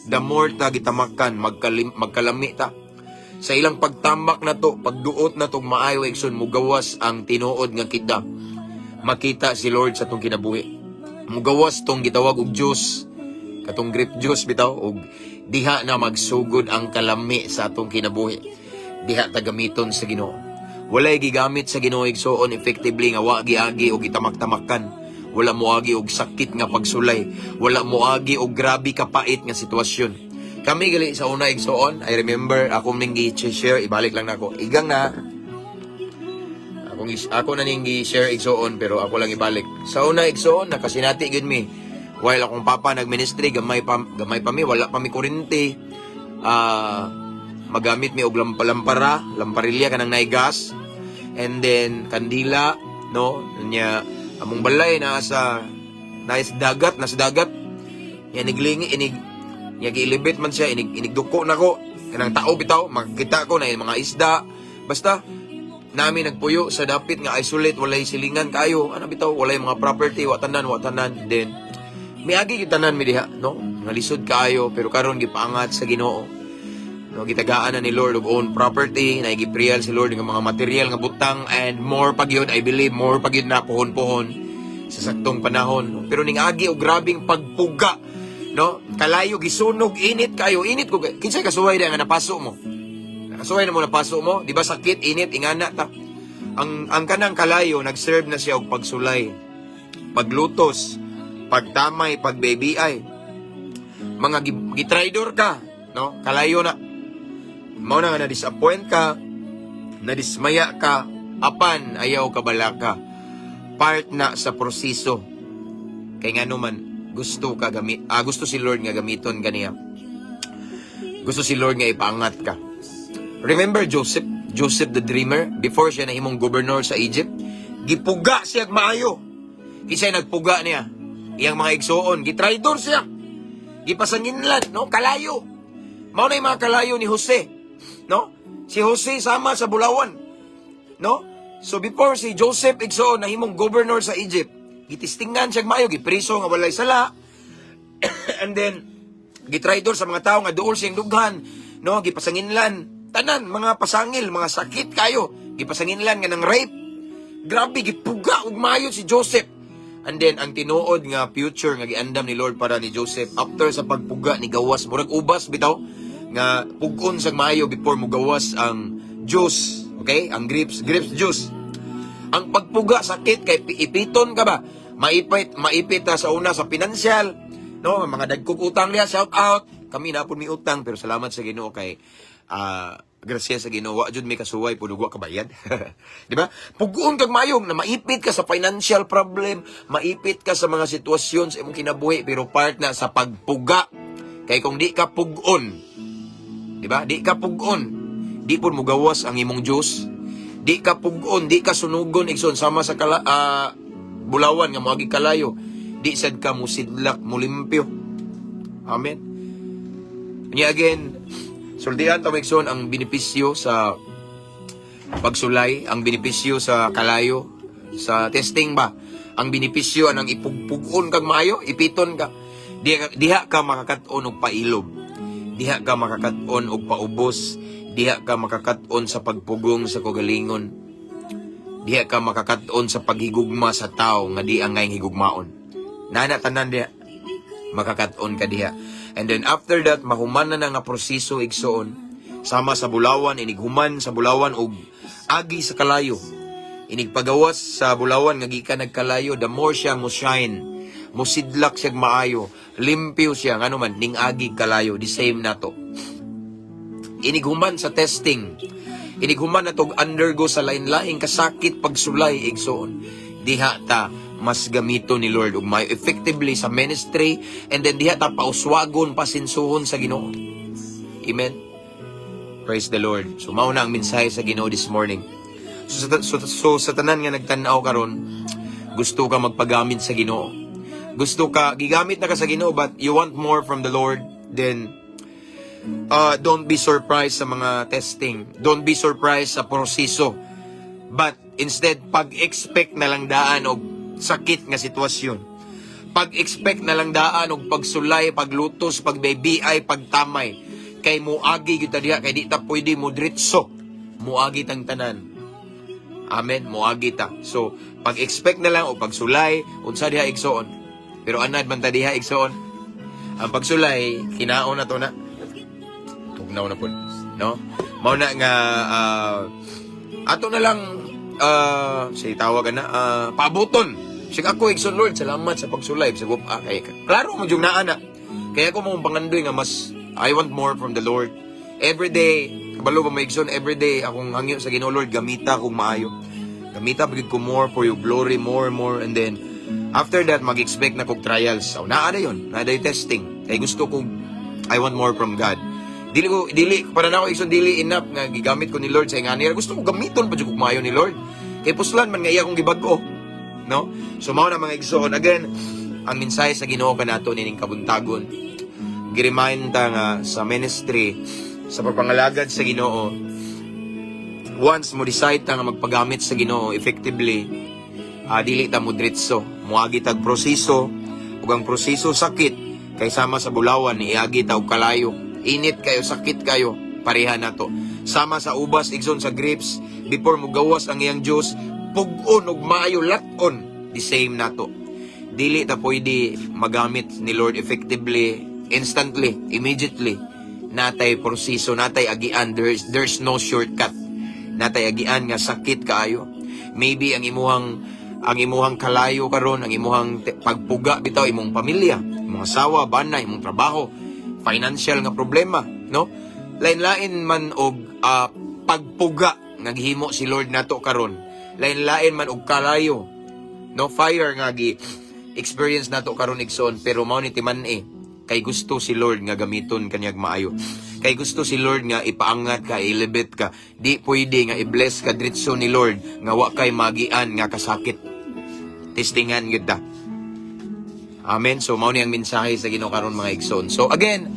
The more ta gitamakan, magkalami ta. Sa ilang pagtamak na to, pagduot na tong maayo, igsoon, mugawas ang tinuod nga kita. Makita si Lord sa tong kinabuhi. Mugawas tong gitawag og juice, katong grape juice bitaw, og diha na magsugod ang kalami sa atong kinabuhi. Diha ta gamiton sa Ginoo. Walay gigamit sa Ginoo, igsoon, effectively nga wa giagi og gitamak-tamakan. Wala moagi og sakit nga pagsulay. Wala moagi og grabe kapait nga sitwasyon. Kami gali sa una, igsoon, I remember ako ning gi-share, ibalik lang nako. Igang na ako na ning gi-share, igsoon, pero ako lang ibalik. Sa una, igsoon, nakasinati gyud mi. While akong papa nagministry, gamay pa mi, wala pa mi kuryente. Magamit mi og lampara, lamparilya kanang naay gas. And then kandila, no? Nya among balay naa sa dagat, nasa dagat. Nya niglingi inig nya giilibit man siya, inig inigduko nako kanang tao bitaw, makita ko na yung mga isda. Basta nami nagpuyo sa dapit nga isolate, walay silingan kayo, ano bitaw, walay mga property, wa tanan, wa tanan. Then miagi gyud tanan mi diha, no? Nga lisod kaayo, pero karon gipaangat sa Ginoo, no? Gitagaan na ni Lord og own property, na gipriyal si Lord nga mga material nga butang and more pa gyud. I believe more pa gyud na pohon-pohon sa saktong panahon, no? Pero ning agi og grabing pagpuga, no? Kalayo, gisunog, init kayo, init ko. Kinsay kasuway da nga napaso mo? Nakasuway na mo, napaso mo, di ba sakit, init, ingana ta. Ang kanang kalayo nag-serve na siya og pagsulay, paglutos, pagtamay, pag-baby ay. Mga gitraidor ka, no? Kalayo na. Mao na nga na-disappoint ka, nadismaya ka, apan ayaw ka balaka. Part na sa proseso. Kay ngano man gusto si Lord nga gamiton kaniya. Gusto si Lord nga ipaangat ka. Remember Joseph, Joseph the dreamer, before siya nahimong governor sa Egypt, gipuga siya maayo. Kinsay nagpuga niya? Iyang mga igsuon, gitraidor siya. Gipasanginlan, no? Kalayo. Mao na yung mga kalayo ni Jose, no? Si Jose sama sa bulawan, no? So before si Joseph, igsoon, nahimong governor sa Egypt, gitistingan siya maayo, gipriso nga walay sala. And then gitraidor sa mga tao nga duol siyang dughan, no, gipasanginlan tanan mga pasangil, mga sakit kayo, gipasanginlan nga nang rape. Grabe, gipuga og maayo si Joseph. And then ang tinuod nga future nga giandam ni Lord para ni Joseph after sa pagpuga ni gawas, murag ubas bitaw nga pugon sa maayo before mo gawas ang juice, okay? Ang grapes, grapes juice. Ang pagpuga sakit kay ipiton ka ba? Maipit, maipit ta sa una sa pinansyal, no? Mga dagkog utang niya, shout out. Kami na pud mi utang, pero salamat sa Ginoo kay grasya sa Ginoo, wa jud may kasuway pud wa kabayad. Di ba? Pugon kag maayong na maipit ka sa financial problem, maipit ka sa mga sitwasyon sa imong kinabuhi, pero part na sa pagpuga. Kay kung di ka pugon, di ba? Di ka pugon, di pud mugawas ang imong juice. Di ka pugon, di ka sunugon, igsoon, sama sa bulawan nga moagi kalayo. Di sad ka musidlak, mulimpyo. Amen. Nya again, sultian ta, igsoon, ang benepisyo sa pagsulay, ang benepisyo sa kalayo, sa testing ba? Ang benepisyo anang ipugpugon kag maayo, ipiton ka. Diha ka makakat-on og pailob. Diha ka makakat-on og paubos. Diha ka makakat-on sa pagpugong sa kagalingon. Diha ka makakat-on sa paghigugma sa tao nga di angay higugmaon. Nana tanan diha. Makakat-on ka diha. And then after that, mahuman na nga proseso, igsoon. Sama sa bulawan, inighuman sa bulawan og agi sa kalayo. Inigpagawas sa bulawan nga gikan nagkalayo, the more siya mo shine, musidlak siya maayo, limpyo siya, ngano man, ning agi kalayo, the same nato. Inighuman sa testing, inighuman na tog undergo sa lain-laing kasakit pagsulay, igsoon. Diha ta mas gamito ni Lord ug may effectively sa ministry, and then diha ta pauswagon, pasinsuhon sa Ginoo. Amen. Praise the Lord. So mao na ang mensahe sa Ginoo this morning. So sa tanan nga nagtan-aw karon, gusto ka magpagamit sa Ginoo. Gusto ka gigamit na ka sa Ginoo, but you want more from the Lord, then don't be surprised sa mga testing. Don't be surprised sa proseso. But instead, pag-expect na lang daan og sakit nga sitwasyon. Pag-expect na lang daan og pagsulay, paglutos, pagbaybay, pagtamay. Kay muagi gyud ta diha, kay di ta pwede mo diretso. Muagi tang tanan. Amen, muagi ta. So, pag-expect na lang o pagsulay, unsa diha, igsoon. Pero anad man ta diha, igsoon. Ang pagsulay, kinaon na to na. Tugnaw na pud, no? Mao na nga ato na lang say tawag na paabuton. Sig ako, igsoon, "Lord, salamat sa pagsulay." Sa kay klaro mo jung naa na. Kaya ako mo pangandoy nga mas I want more from the Lord. Every day, kabalo ba mo, igsoon, every day akong hangyo sa Ginoo, "Lord, gamita kong maayo. Gamita pagid ko more for your glory, more and more." And then after that, mag-expect na kog trials. So, naa na yun, naa na yung testing. Kay gusto kong I want more from God. Dili ko dili para na ako, igsoon, dili enough nga gigamit ko ni Lord sa ingani. Gusto ko gamiton pa jud kog maayo ni Lord. Kay puslan man nga iya akong gibag-o. No? So mao na, mga igsoon, again, ang mensahe sa Ginoo kanato nining kabuntagon. Gi-remind ta nga sa ministry, sa pagpangalagad sa Ginoo, once mo decide ta nga magpagamit sa Ginoo effectively, dili ta mo diretso, moagi tag proseso, ug ang proseso sakit kay sama sa bulawan iagi ta og kalayo. Init kayo, sakit kayo, pareha nato. Sama sa ubas, igsoon, sa grapes, before mo gawas ang iyang juice, pug-on ug maayo, lat-on, the same nato. Dili ta pwede magamit ni Lord effectively, instantly, immediately. Natay proseso, natay agian, there's no shortcut. Natay agian nga sakit kaayo. Maybe ang imuhang kalayo karon, ang imuhang pagpuga bitaw, imong pamilya, imong asawa, bana, imong trabaho, financial nga problema, no? Lain-lain man og pagpuga nga gihimo si Lord nato karon. Lain-lain man og kalayo, no, fire nga gi experience nato karon, igsoon, pero mao ni timan-i kay gusto si Lord nga gamiton kanyag maayo. Kay gusto si Lord nga ipaangat ka, i-elevate ka. Di pwede nga i-bless ka diretso ni Lord nga wa kay magian nga kasakit. Testingan gyud ta. Amen. So mao ni ang mensahe sa Ginoo karon, mga igsoon. So again,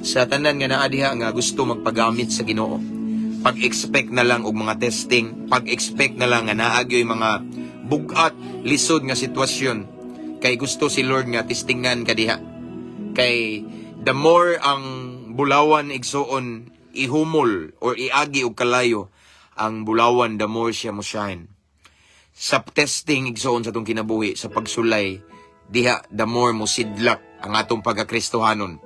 sa tanan nga naa diha nga gusto magpagamit sa Ginoo. Pag-expect na lang og mga testing, pag-expect na lang nga naa gyoy mga bugat, lisod nga sitwasyon kay gusto si Lord nga testingan ka diha. Kay the more ang bulawan, igsuon, ihumol or iagi og kalayo ang bulawan, the more siya mo shine. Sa testing, igsuon, sa atong kinabuhi, sa pagsulay diha, the more mo sidlak ang atong pagkakristohanon,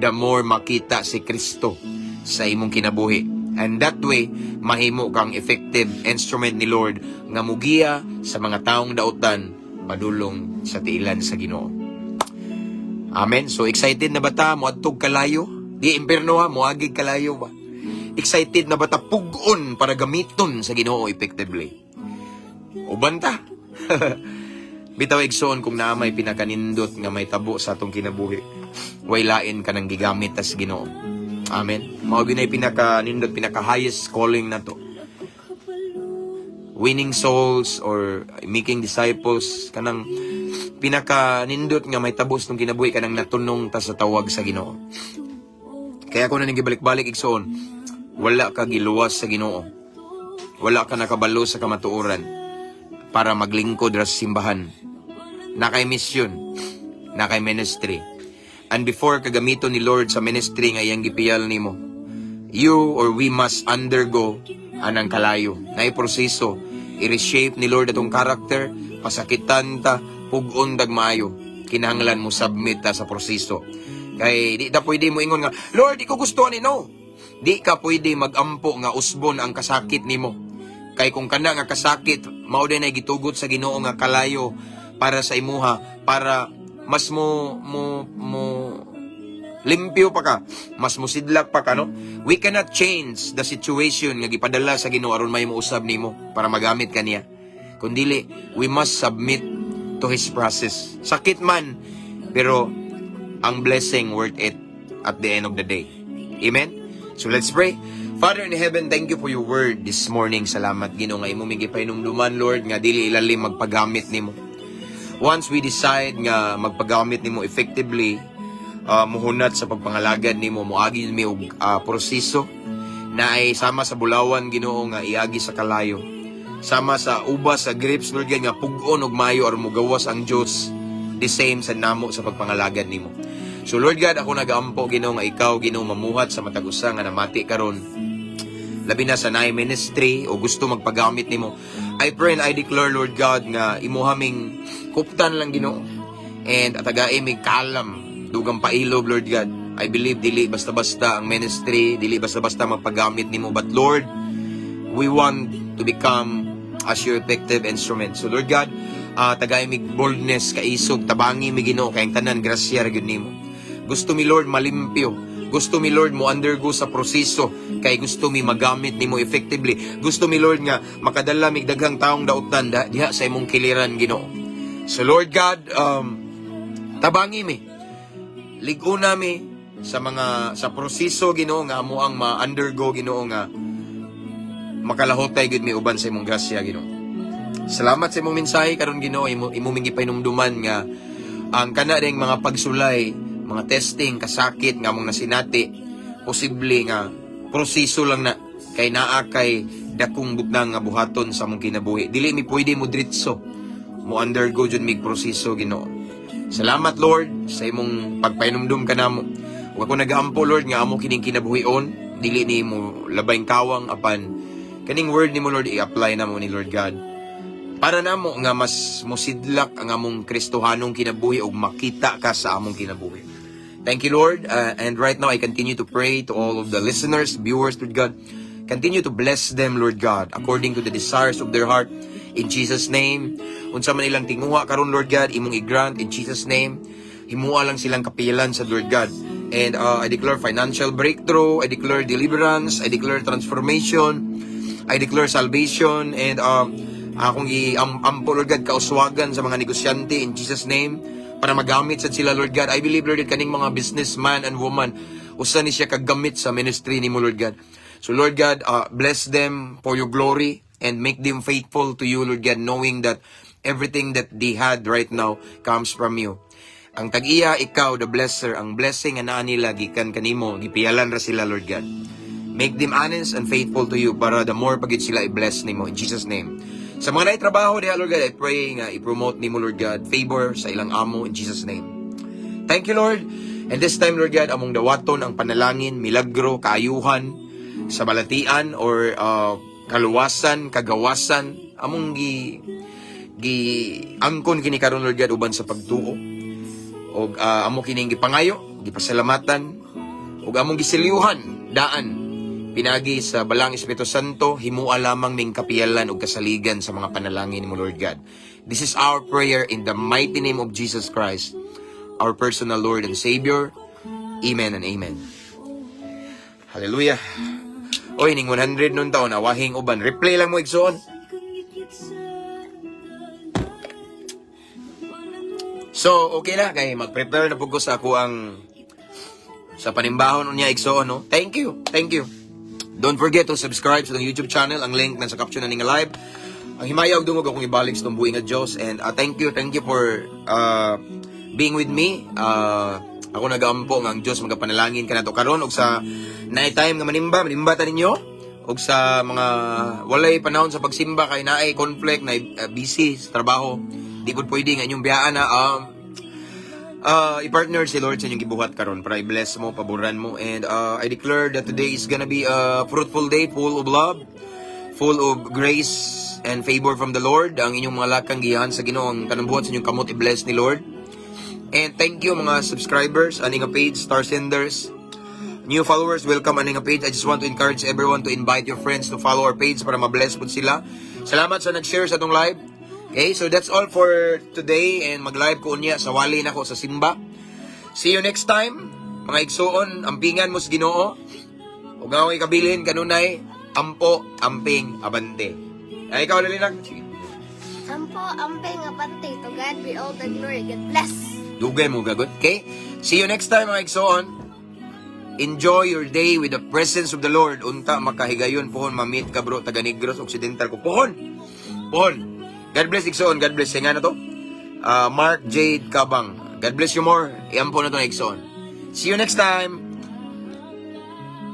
the more makita si Kristo sa imong kinabuhi, and that way mahimo kang effective instrument ni Lord nga mugiya sa mga taong dautan padulong sa tiilan sa Ginoo. Amen. So excited na ba ta moadtog kalayo? Di impierno ha, moagig kalayo ba? Excited na ba ta pug-on para gamiton sa Ginoo effectively? Uban ta. Bitaw, igsoon, kung naa may pinakanindot nga may tabo sa atong kinabuhi, way lain kanang gigamit tas Ginoo. Amen. Mao gyud nay pinakanindot, pinaka highest calling nato. Winning souls or making disciples, kanang pinaka nindot nga may tabo sa atong kinabuhi, kanang natunong ta sa tawag sa Ginoo. Kaya ako na ning gibalik-balik, igsoon, wala ka giluwas sa Ginoo. Wala ka nakabalo sa kamatuoran para maglingkod ra sa simbahan. Naa kay mission, naa kay ministry. And before ka gamiton ni Lord sa ministry nga iyang gipiyal nimo, you or we must undergo anang kalayo. Naay proseso, i-reshape ni Lord atong character, pasakitan ta, pug-on dag maayo. Kinahanglan mo submit ta sa proseso. Kay di ta pwede mo ingon nga, "Lord, di ko gusto ani." No. Di ka pwede magampo nga usbon ang kasakit nimo. Kay kung kana nga kasakit, mao din ay gitugot sa Ginoo nga kalayo para sa imuha, para mas mo limpyo pa ka, mas musidlak pa ka, no? We cannot change the situation nga gipadala sa Ginoo aron may usab nimo para magamit ka niya. Kundili, we must submit to His process. Sakit man, pero ang blessing worth it at the end of the day. Amen? So let's pray. Father in heaven, thank you for your word this morning. Salamat, Ginoo, nga imo mi gipahinumduman, Lord, nga dili ilalim magpagamit nimo. Once we decide nga magpagamit nimo effectively, muhunat sa pagpangalagad nimo, moagi mi og proseso na ay sama sa bulawan, Ginoo, nga iagi sa kalayo. Sama sa ubas, sa grapes, Lord God, nga pug-on og maayo aron mogawas ang juice, the same sa namo sa pagpangalagad nimo. So Lord God, ako nagaampo, Ginoo, nga ikaw, Ginoo, mamuhat sa matag usa nga namati karon, labi na sa naay ministry o gusto magpagamit nimo. I pray and I declare, Lord God, nga imuha ming kuptan lang, Ginoo. And atagai mig kalam, dugang pailob, Lord God. I believe dili basta-basta ang ministry, dili basta-basta magpagamit nimo, but Lord, we want to become as your effective instrument. So Lord God, tagay mig boldness, kaisog, tabangi mi, Ginoo, kay ang tanan grasya ra gyud nimo. Gusto mi, Lord, malimpyo. Gusto mi, Lord, mo undergo sa proseso kay gusto mi magamit nimo effectively. Gusto mi, Lord, nga makadala mig daghang taong dautan diha sa imong kiliran, Ginoo. So Lord God, tabangi mi. Lig-una mi sa mga sa proseso, Ginoo, nga amo ang ma-undergo, Ginoo, nga makalahutay gud mi uban sa imong grasya, Ginoo. Salamat sa imong mensahe karon, Ginoo, imo ming gipahinumduman nga ang kana ring mga pagsulay, mga testing, kasakit nga among nasinati, posible nga proseso lang na kay naa kay dakong butnang nga buhaton sa among kinabuhi. Dili mi pwede mo diretso, mo undergo jud mig proseso, Ginoo. Salamat, Lord, sa imong pagpahinumdum kanamo. Ug ako nagaampo, Lord, nga amo kining kinabuhion, dili ni mo labayng kawang, apan kaning word nimo, Lord, i-apply namo ni, Lord God. Para namo nga mas mosidlak ang among Kristohanong kinabuhi ug makita ka sa among kinabuhi. Thank you, Lord. And right now, I continue to pray to all of the listeners, viewers, Lord God. Continue to bless them, Lord God, according to the desires of their heart. In Jesus' name. Unsa man ilang tinguha karon, Lord God, imong i-grant in Jesus' name. Himua lang silang kapilan sa Lord God. And I declare financial breakthrough, I declare deliverance, I declare transformation, I declare salvation, and akong i-ampo, Lord God, kauswagan sa mga negosyante in Jesus' name para magamit sad sila, Lord God. I believe, Lord God, kaning mga businessman and woman, usa ni siya kagamit sa ministry nimo, Lord God. So Lord God, bless them for your glory and make them faithful to you, Lord God, knowing that everything that they had right now comes from you. Ang tag-iya, ikaw, the blesser, ang blessing nga naa nila gikan kanimo, gipiyalan ra sila, Lord God. Make them honest and faithful to you para the more pa gyud sila i-bless nimo in Jesus' name. Sa mga naay trabaho diha, Lord God, I pray nga i-promote nimo, Lord God, favor sa ilang amo in Jesus' name. Thank you, Lord. And this time, Lord God, among dawaton ang panalangin, milagro, kaayuhan sa balatian or kaluwasan, kagawasan, among gi gi angkon kini karon, Lord God, uban sa pagtuo. Og amo kining gipangayo, gipasalamatan ug among giselyuhan daan pinagi sa Balaang Espiritu Santo, himua lamang ning kapiyalan ug kasaligan sa mga panalangin mo, Lord God. This is our prayer in the mighty name of Jesus Christ, our personal Lord and Savior. Amen and amen. Hallelujah. Oy, ning 100 nun taon, awahing uban. Replay lang mo, igsoon. Kang sa dalan. So, okay na kay mag-prepare na pud ko sa ako ang sa panimbahon unya, igsoon, no. Thank you. Thank you. Don't forget to subscribe sa atong YouTube channel. Ang link nasa caption na ning live. Ang himaya og dungog akong ibalik sa buhi nga Dios and thank you for being with me. Ako nagaampo nga ang Dios magapanalangin kanato karon og sa night time nga manimba, manimba ta ninyo og sa mga walay panahon sa pagsimba kay naay conflict na busy sa trabaho, di pud pwede nga inyong biyaan na i-partner si Lord sa inyong gibuhat karon para i-bless mo, paboran mo. And I declare that today is gonna be a fruitful day, full of love, full of grace and favor from the Lord. Ang inyong mga lakang giyahan sa Ginoo, ang kanang buhat sa inyong kamot i-bless ni Lord. And thank you, mga subscribers, ani nga page, star senders, new followers, welcome ani nga page. I just want to encourage everyone to invite your friends to follow our page para ma-bless pud sila. Salamat sa nag-share sa atong live. Okay, so that's all for today and mag-live ko unya sa wali na ko sa simba. See you next time. Mga igsuon, ampingan mo sa Ginoo. Ug ang akong ikabilin kanunay, ampo, amping, abante. Ay, ikaw, Lalinak. Sige. Ampo, amping, abante. To God be all the glory. God bless. Dugay mo gagot. Okay? See you next time, mga igsoon. Enjoy your day with the presence of the Lord. Unta makahigayon pohon ma-meet ka, bro, taga Negros Occidental ko. Pohon. Pohon. God bless, igsoon. God bless. Nga na to. Mark Jade Kabang. God bless you more. Iampo na to na, igsoon. See you next time.